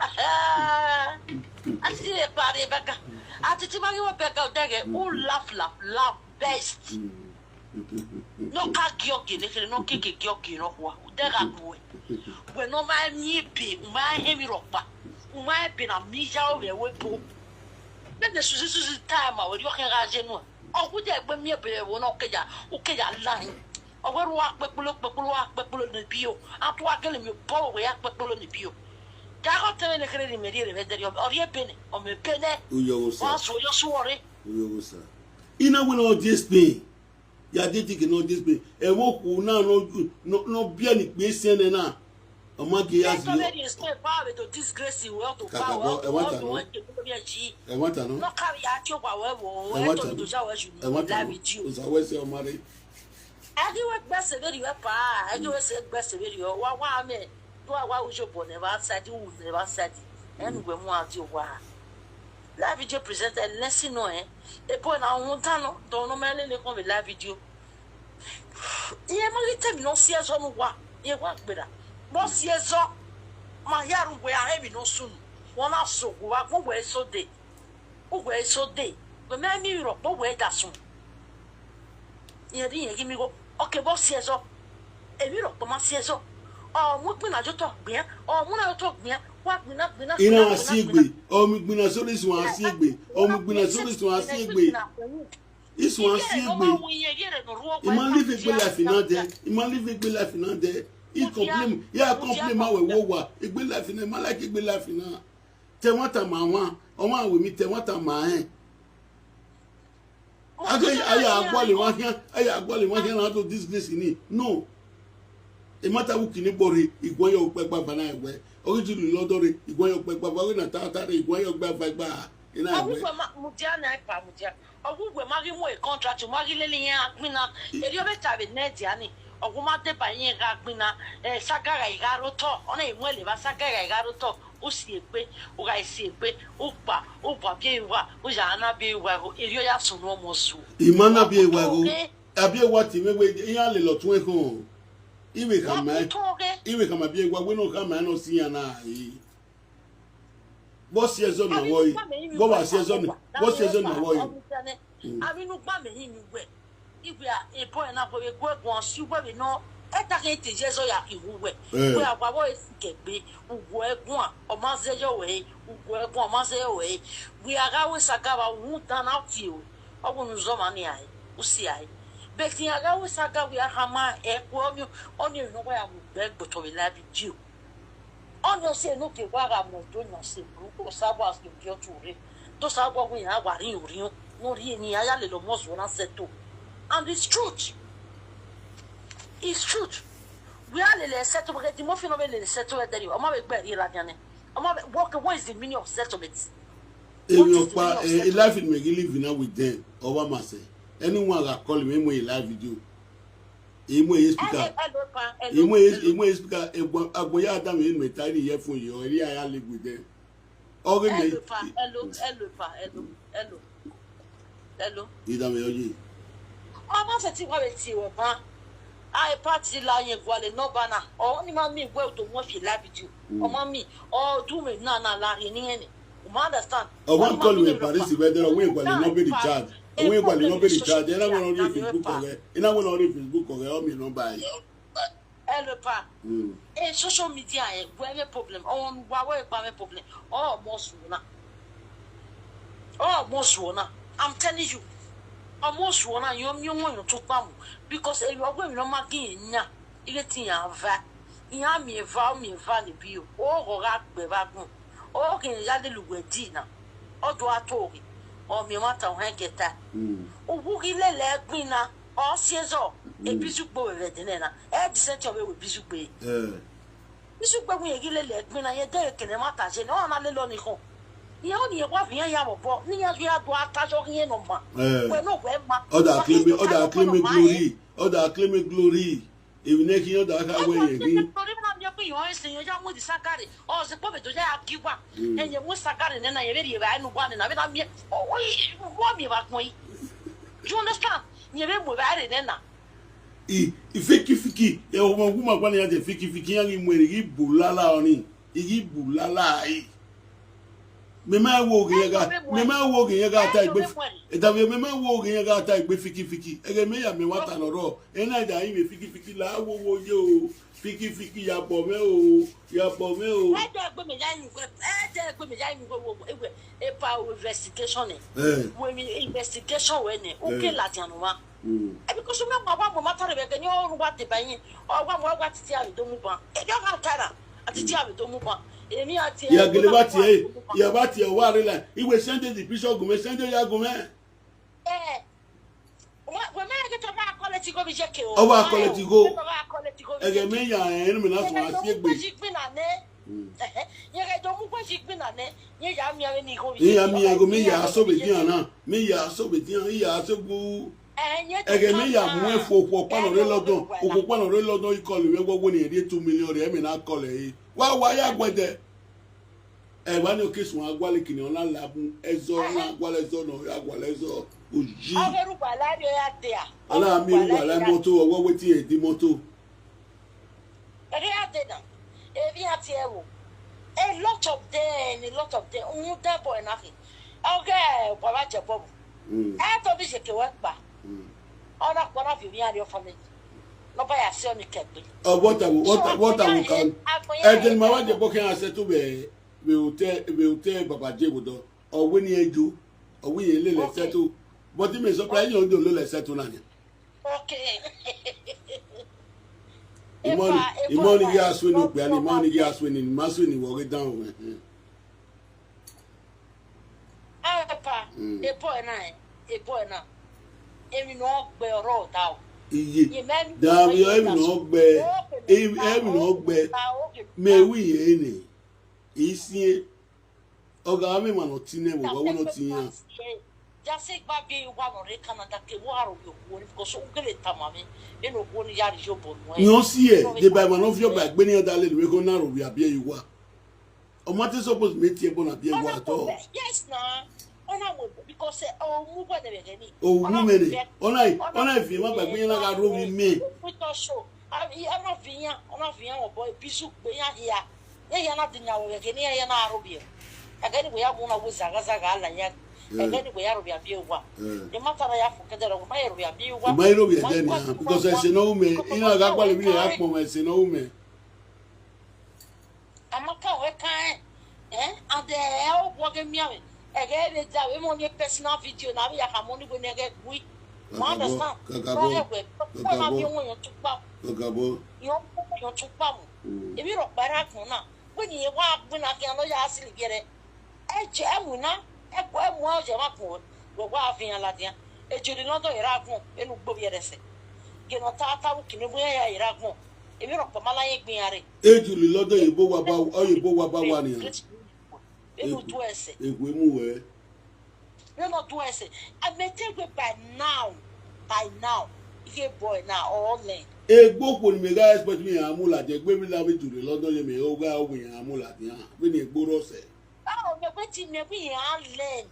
Ati ti e pari Ebeka. Ati ti ma ki we Ebeka o dage. U laugh, laugh, laugh. Best. No ka giogi ne kere no keke giogi no kwa. Udega kwe. We no ma mi be, u ma he mi rokpa. U ma be na mi ya o we we po. Then the susi susi time we yo ke ga je no. O ku de gbe mi be wo no ke ya, u ke ya la hin. O we ru a pe pulo pe pulo a pe pulo ni bi o. A tu a gele mi bo we a pe pulo ni bi o. Ka ko te ne kere ni me ri re ve de yo. O ri e be ne, o me be ne. Uyo wo sa. Wa so yo so ore. Uyo wo sa. Ina we no discipline. Ya did think no discipline. E wo ku na no no no bia ni pe se ne na. O ma ke ya si yo. Very step power to disgrace you well to power. E wa ta no. E wa ta no. No carry ya ti o pa we wo. E wa ta no. E wa ta no. Live with you. O sa we se o ma re. Agi we gbese very we pa. Agi we se gbese very o. Wa wa me. Do a wa ujo bo never sadi, u never sadi. En we mu ati o wa. La video presenter lesson no eh. E po na won ta no, do no me le le kon be la video. Iye ma ri temi no si ezo no wa. Iye wa gbera. Bo si ezo. Ma ya ru we a he mi no sunu. Won na so go wa go we so de. Ugwe so de. Gbe me mi ro po we da sun. Iye di iye gi mi go. Okay, bo si ezo. E mi ro po ma si ezo. O mu gbin na jo to gbin. O mu na jo to gbin. Wa gbin na gbin na. Ina gbin na, si gbin na, egbe. O mi gbin na so ri sun a si egbe. O mi gbin na so ri sun a si egbe. Isun a si egbe. I ma live egbe life na de. I ma live egbe life na de. I complain. Ya complain ma we wo wa. Egbe life na. I ma like egbe life na. Te won ta ma won. O ma we mi te won ta ma en. Ake aya agwale wa hian. Aya agwale wa hian na to disgrace ni. No. E ma ta wu kini bore. Igwe yo pe gba va na ewe. Ori ti lu lodo re. Igwe yo pe gba va we na ta ta re. Igwe yo gba va gba. Ina ewe. Awu ma mu dia na pa mu dia. Ogu we ma gi mu e contract, ma gi lele yen agbina. Eri o be ta be ne dia ni. Ogu ma de ba yen ga agbina. Eh, sagara iga ro to. Ona e mu ele ba sagara iga ro to. U si epe, u ga si epe, u pa, u pa bi ewa, u ja na bi ewa go. Eri o ya sunu omo su. I ma na bi ewa go. Abi ewa ti me we, iya le lo tun e kon. Iwe ka ma. Iwe ka ma bi ewa we no ka ma no si ya na. Bo si ezo na wo yi. Bo wa si ezo na. Bo si ezo na wo yi. Abi nu gba me hin mi we. Igwe a, e boy na gwe gwe gwan si gwe be no. E ta ke te je zo ya ki hu we. Eh. Gwe a gwa bo e si ke gbe. Ugwe gwan, o ma ze yo we. Ugwe gwan, o ma ze yo we. Gwe a ga we sa ga ba wu ta na ti o. O wu nu zo ma ni ai. U si ai. But in aga we saga we are hama e kwomyo. Only no we am beg but we love you. Only say no ke wa ga mo do no say bro ko sabo as ke bio to re. To sabo we ya wa ri ri. No ri ni aya le lo mo so na seto. And it's truth. It's truth. We are le seto because the more fino be le seto e deri. Omo be gbe ri ra diane. Omo be what what is the meaning of settlement? What Èmi is the ọ̀pá meaning of ẹ̀ settlement? Life in Megilli living now with them. Ọba Màṣẹ. Anyone that call me, mo a live video. Imo a speaker. Hello, hello, pa, hello, Imo a hello. Imo a speaker. Agboya Adam in me tiny here for you. Eri I live with them. Oge me. Hello, pa, hello, hello, pa, hello, hello, hello. Idame oye. Ọmọ ṣe tí wọ́n lè ti wọ̀ bá. A ẹ pàtì la yẹn gbọ́ lè nọ́mbà náà. Ọ̀ ní máa mi ìwé òtò wọ́n fi live video. Ọmọ mi, ọdún mi náà náà láàrin ní ẹ̀nì. O máa understand. Ọwọ́n call me Paris whether we equally no be the charge. We equally no be the charge. Ẹ náà wọ́n lọ rí Facebook ọ̀rẹ́. Ẹ náà wọ́n lọ rí Facebook ọ̀rẹ́. Ọmọ ìlú báyìí. Ẹ lè pa. Ẹ social media ẹ wẹ́rẹ́ problem. Ọmọ wa wẹ́rẹ́ pa wẹ́rẹ́ problem. Ọmọ sùn náà. Ọmọ sùn náà. I'm telling you. Ọmọ sùn náà yóò mi wọ́n yóò tún pa mu. Because èyí ọgbẹ́ mi ló máa gé yẹn nyà. Ilé tí yàn á va. Ìyá mi ẹ̀ va, ọmọ ẹ̀ va níbí o. Ó rọra gbẹ̀ bá gùn. Ó kì í yá lè lùwẹ̀ dì náà. Ọdún àtòrè. Ọmọ ẹ̀ má ta òun ẹ̀ gẹ̀ta. Òwú ilé lẹ́gbìn náà. Ọ ṣe zọ. Ebi zugbo rẹ̀ dínlẹ̀ náà. Ẹ di sẹ́ńtì ọ̀bẹ wò bí zugbo yìí. Bí zugbo wù yẹn ilé lẹ́gbìn náà. Yẹn dẹ́rẹ̀ kẹ̀lẹ́ má ta ṣe ni. Ọ̀nà lé lọ nìkan. Ìyẹn ò ní yẹn wá fi yẹn yà wọ̀ bọ̀. Ní yẹn yà dùn atájọ́ yẹn nọ ma. Pẹ̀lú òwe ma. Ọ̀dà àkílẹ̀mí ọ̀dà àkílẹ̀mí glory. Ọ̀dà àkílẹ̀mí glory. Èmi náà kí ọ̀dà ká wẹ̀ yẹn rí. Torí náà mi ò pé ìwọ̀n ẹ̀sìn yẹn yá mú di ságàrì. Ọ̀ ṣe pọ̀ bẹ̀ tó yá kí wà. Ẹ̀yẹ̀ mú ságàrì nínú yẹn bẹ̀rẹ̀ yẹ̀wẹ̀ ẹnu wà nínú. Àbí náà mi ọ̀ wọ́n mi wà gbọ́n yìí. You understand? Yẹn bẹ̀ mú bẹ̀ rẹ̀ nínú. I, i fiki fiki, e o mo guma kwa ni ate fiki fiki yangi mwere gi bulala oni, igi bulala ai. Me ma wo ge yaga, me ma wo ge yaga ta igbe. E da me ma wo ge yaga ta igbe fiki fiki. E ge me ya me wa ta loro. E na da yi me fiki fiki la wo wo yo. Fiki fiki ya bo me o, ya bo me o. Ẹ jẹ́ ẹgbẹ́ mi yá yín wẹ́, ẹ jẹ́ ẹgbẹ́ mi yá yín wẹ́ wẹ́ wẹ́ ẹ pa investigation ẹ̀. Wẹ́ mi investigation wẹ́ ni, ó ké láti àná wa. Ebi kò sọ mẹ́wàá wà mọ̀ mátàrà bẹ́ẹ̀ kẹ́ ní ọ̀run wà dé báyìí. Ọ̀wá mọ̀ wá títí àrùn tó mú ban. Èmi ọ̀gá ọ̀tara àti tí àrùn tó mú ban. Èmi àti Ya gele ba tie, ya ba tie wa re la. Iwe sende di bishop gume, sende ya gume. Ẹ wọ́n mẹ́rin kí tọ́ba akọ́lẹ̀ tí kò fi jẹ́ kí o. Ọba akọ́lẹ̀ tí kò. Tọ́ba akọ́lẹ̀ tí kò fi Ege jẹ́ kí me ya en me na so asi egbe. Yẹn kẹ́ jọ mú kó ṣe gbin náà ní. Yẹn yà á mi àwọn ní ìhó. Iya mi ego me ya so be dia na. Me ya so be dia, iya so gu. Ege me ya mu efo po pa no re lodon. O po pa no re lodon i call me gbogbo ni e two million re me na call e. Wa wa ya gwede. E wa ni o kesu agwale kini ona labun ezo na agwale ezo no agwale ezo. Oji. Ọgẹrù wà láàrin ọyà dé à. Ala mi wa la moto owo wetin e di moto. Ẹ̀rí àdènà, èmi àti ẹ wò. A lot of them, a lot of them. Òun dẹ́bọ̀ ẹ̀ náà fi. Ọgẹ́ ẹ̀ bàbá jẹ bọ́ọ̀bù. Ẹ tó bí ṣèké wẹ́ pa. Ọ̀nà pọ̀ náà fi mí àrí ọ̀fọ̀ mi. Lọ́ba yà sí ọ̀nì kẹ̀gbẹ́. Uh, what I will, what, what I will can. Ẹ jẹ́ ni màá wá jẹ bọ́ kí n ṣe tó bẹ̀ bí o tẹ́ bí o tẹ́ bàbá jẹ́ ìbùdó. Ọ̀wé ni ẹjọ́. Ọ̀wé yẹn lè lẹ̀ ṣẹ́ tó. Bọ́tí mi sọ pé ẹ̀yìn ọjọ́ ló lẹ̀ ṣẹ́ tó náà ni. Okay. Imoni, imoni ya aswe no pe ani imoni ya aswe ni ma aswe ni wo re down. Epa, ebo ena, ebo ena. Èmi náà gbẹ ọ̀rọ̀ ọ̀tá o. Iye. Da mi o emi no gbe. Emi no gbe. Me wi ye ni. Isie. Oga mi ma no tine wo wo no tiyan. Jase gba bi wa no re Canada ke wo aro yo wo ni ko so ngele tamami. Eno wo ni yari yo bo no. Nyo sie, de ba ma no fio ba gbe ni da le we ko na ro wi abi e wa. O ma ti suppose me tie bo na bi e wa to. Yes na. Ona mo because o mu gbe de be ni. O mu me ni. Ona ona fi ma ba gbe na ga ro wi me. We to show. Abi ana vinya, ana vinya wo boy bisu gbe ya ya. Ya ya na dinya wo ke ni ya na aro bi. Agani we ya mo na wo zaga zaga ala ya. Agani we ya ro bi abi wa. Ni matara ya fu kedere ko ma ya ro bi abi wa. Ma ro bi je ni because e se no me. Ina ga kwa le bi ya po me se no me. Amaka we kan eh. Eh? Ade e o wo ge mi awe. Ege be da we mo ni personal video na we ya ka mo ni we ne ge gui. You understand? Kakabo. Kakabo. Kakabo. Èmi rò pé ara kan náà. Pé nìyẹn wá gbin náà kí ẹ lọ́yà á sì lè gẹrẹ. Ẹ jẹ ẹ mú iná. Ẹ kọ ẹ mú ọjọ́ má kùn wọ́n wá àfihàn ládìá. Èjì ni lọ́dọ̀ ìrà gùn inú gbòòrò yẹn rẹ̀ sẹ̀. Gẹ̀nà tá a táwọn kìnìún bóyá yà ìrà gùn. Èmi rò pé máláyé gbin arẹ. Ejuli lọ́dọ̀ òyìnbó wa bá òyìnbó wa bá wà nìyẹn. Inú tó ẹsẹ̀. Èkó mú wẹ̀. Nínú tó ẹsẹ̀. Àmẹ́tẹ́gbẹ́ by now. By now. Ihe boy na all learn. Egbó kò ní mi ká expect mi hàn mú làjẹ gbé mi lábẹ́ jùlọ lọ́dọ̀ yẹn mi ó gá òwe hàn mú làjẹ hàn bí ni egbó rọ̀ṣẹ̀. Báwo ni pé tí mi bí yẹn á learn?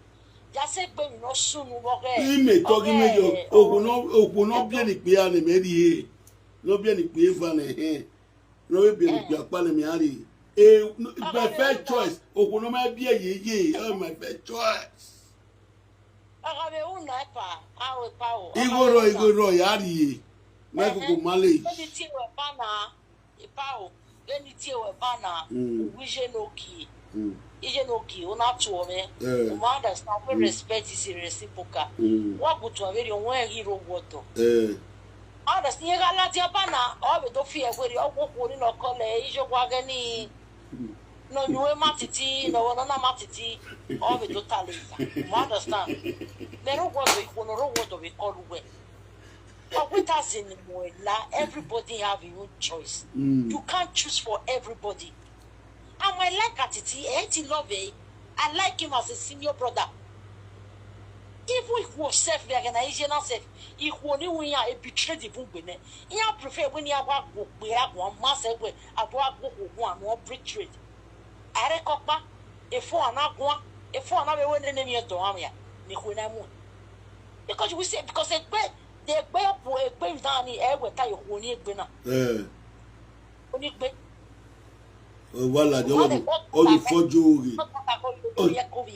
Jásẹ́ gbé mi lọ sunu wọ́gẹ́. Ime tọ́gí mi yọ òpònà òpònà bí ẹni pé a lè mẹ́rin yé lọ bí ẹni pé fa nà ẹ̀hẹ́n lọ bí ẹni pé apá lè mi á rè é. My first choice òpònà máa bí ẹ̀yẹ yé oh my first choice. Ọ̀gá mi ò nà ẹ̀ pa àwọn ìpa o. Igoro igoro yà á rè é. Mẹ́kù kò má lè. Lẹ́ni tí ìwẹ̀ bá nà ìpa o. Lẹ́ni tí ìwẹ̀ bá nà òwú ìṣe ní òkè. Ìṣe ní òkè ó náà tù ọ mẹ́. Mo máa understand pé respect is reciprocal. Wọ́n kò tún àwẹ̀rẹ̀ òun ẹ̀ hero wọ̀tọ̀. Understand yẹn ká láti ẹ bá nà ọ́ bẹ̀ tó fi ẹ̀ wẹ̀rẹ̀ ọkọ̀ kò nínú ọkọ lẹ̀ ìṣe wá gẹ́ ní. No, you were matiti, no, no, no, matiti. All the total. You understand? Me no go to you, no go to be called away. But with us in Moela, everybody have your own choice. You can't choose for everybody. And I like Atiti, eh, he love eh. I like him as a senior brother. Even if we self, we are gonna easy enough self. If we only we are a betrayed the book, we ne. He prefer when he have a go, we have one mass, we have one go, one more betrayed. Arekɔkpa, efo anagua, efo anabe we nene mi eto amia, ni hwe na mu. Because we say because egbe, the egbe ku egbe dani ewe ta yo ku ni egbe na. Eh. Oni gbe. Wala de wani odi fojo ori.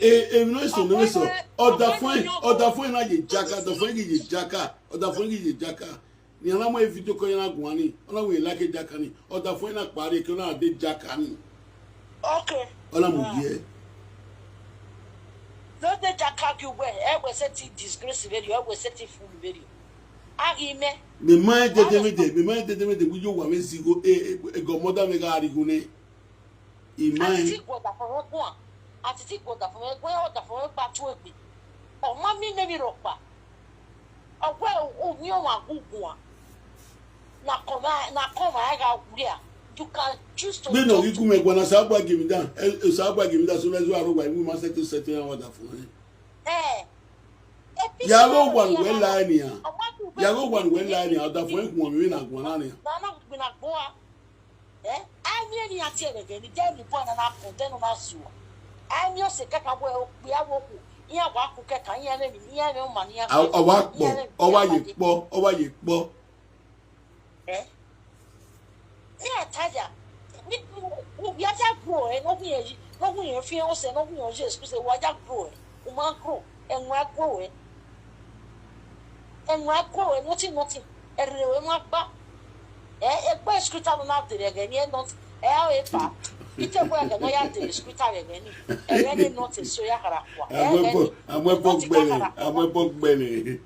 Eh, eh, no so no so. Oda fun, oda fun na ye jaka, oda fun ye jaka, oda fun ye jaka. Ni ala mo e video ko yana gwan ni. Ala mo e like jaka ni. Oda fun na pare ko na de jaka ni. Okay. Ala mo ye. No de jaka ki we. E we se ti disgrace very. E we se ti fool very. Agi me. Me ma e tete me de, me ma e tete me de wi yo wa me si go e e go moda me ga ari gu ne. Imai. Ati ti gwo da fun gwan. Ati ti gwo da fun gwan, o da fun gba tu egbe. O ma mi ne mi ro pa. Ogwe o ni o wa gugun a. Na koma na koma e ga wia. You can choose to. Me no igu me gwana sa gba gimi da. E sa gba gimi da so le zo aro gba igu ma settle settle ya wa da fun. Eh. Yàrá ògbà nìwé la ènìyàn. Yàrá ògbà nìwé la ènìyàn. Ọ̀dà fún ẹ̀kún ọ̀mí náà gbọ́n náà nìyàn. Nana gbina gbọ́ a. Eh? Ai mi ni ati ere gani de ni bo na na ko de no na zuwa. Ai mi o se kaka bo o pe awo ku. Iya wa ku kaka iya re ni iya re o ma ni ya. Ọwá pọ̀, ọwá yìí pọ̀, ọwá yìí pọ̀. Eh? Iya taya. Mi ya ja grow eh no gun ye. No gun ye fi o se no gun ye excuse wa ja grow eh. O ma grow. Enwe grow eh. Enwe grow eh nothing nothing. Ere we ma gba. Eh, e gba scooter no na de re ni not. Eh, o e pa. Ite gba ga no ya de scooter re ni. Ere ni not so ya kara kwa. Àwọn ẹbọ àwọn ẹbọ gbẹlẹ àwọn ẹbọ gbẹlẹ.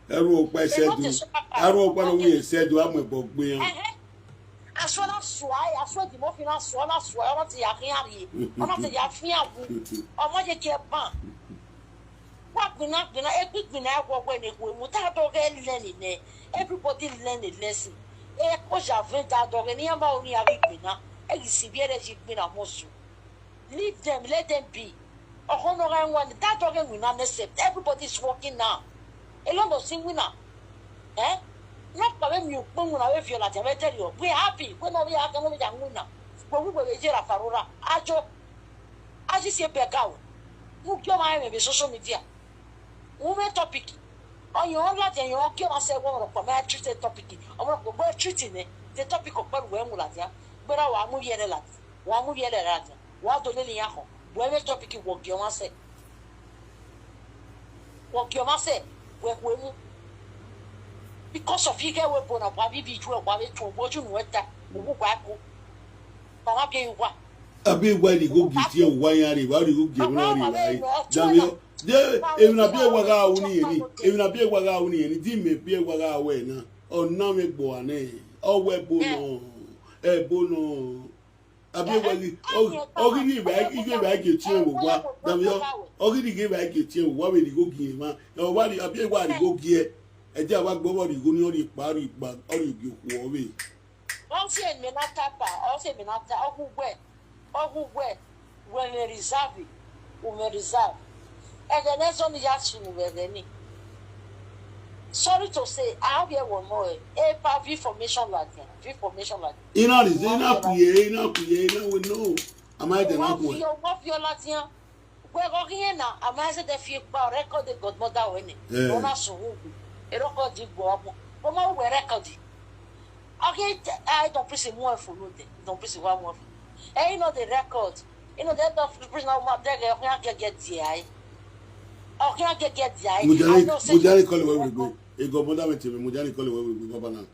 Ẹrù ọ̀pá ẹsẹ̀ dùn ẹrù ọ̀pá náà wúyẹ ẹsẹ̀ dùn àwọn ẹbọ gbé yẹn. Aso na sua, aso di mo fi na sua na sua, ọmọ ti ya fi ari, ọmọ ti ya fi awu, ọmọ je ke ban. Wa gbina gbina e gbi gbina e wo we ne ko mu ta do ge le ni ne. Everybody learn a lesson. E ko ja ven ta do ge ni ama oni abi gbina. E gi si bi ere ji gbina mo su. Leave them, let them be. Oho no ga nwa ni ta do ge we na accept. Everybody is working now. A lot of thing we na. Eh? No pa we mi o pe we na we viola te we tell you. We happy. We no we aka no we ja we na. We we we je ra farora. Ajo. Aji se be ga o. Mu kyo ma me be social media. Women topic. Oyo la je yo kyo ma se wo ro pa ma treat the topic. Omo ko bo treat ni. The topic o pa we mu la ja. Gbera wa mu yere la. Wa mu yere la ja. Wa do le ni ya ko. Women topic wo kyo ma se. Wo kyo ma se. We we mu. Because of you get we bona pa bi bi ju e pa be tu bo ju nu eta. Wo pa ko. Mama bi wa. Abi wa ni go gi tie wa ya re wa ni go gi wa re wa. Jamio They, even a be a waga uni any, even a be a waga uni any, di me be a waga away na. Or na me bo ane, or we bo no, e bo no. Abi e wali, o, o gidi ba, igi ba igi tie wo wa. Na mi o, o gidi ge ba igi tie wo wa we di go gi ma. O wa di, abi e wa di go gi e. E ja wa gbo wa di go ni o di pa, o di pa, o di gi wo we. Ọ sị eme na tapa, ọ sị eme na ta, ọgwụ gwe, ọgwụ gwe, we may reserve, we may reserve. And then there's only just you were there. Sorry to say, I have here one more. A pa V formation like V formation like. Ina di, ina kuye, ina kuye, ina we no. Am I the Wọ́n not fi one? wọ́n fi ọlá tiẹ́. Wẹ́n kọ́ kí yẹn na, àmọ́ ẹsẹ̀ tẹ fi pa ọ̀rẹ́ kọ́ de godmother wẹ̀ ni. Yeah. Wọ́n náà sùn wù. Èrò kọ́ di gbọ́ ọmọ. Wọ́n máa ń wẹ̀ rẹ́kọ̀dì. Okay, I don't please mú ẹ̀ fún lóde. Don't please wá mú ẹ̀ fún. Ẹ yín náà the record. You know, they don't please now, my dad, I'm gonna get the eye. I'm gonna get the eye. I Mujani, know say Mujani call it where we go. E go mother me tell me, Mujani call it where we go, Baba now.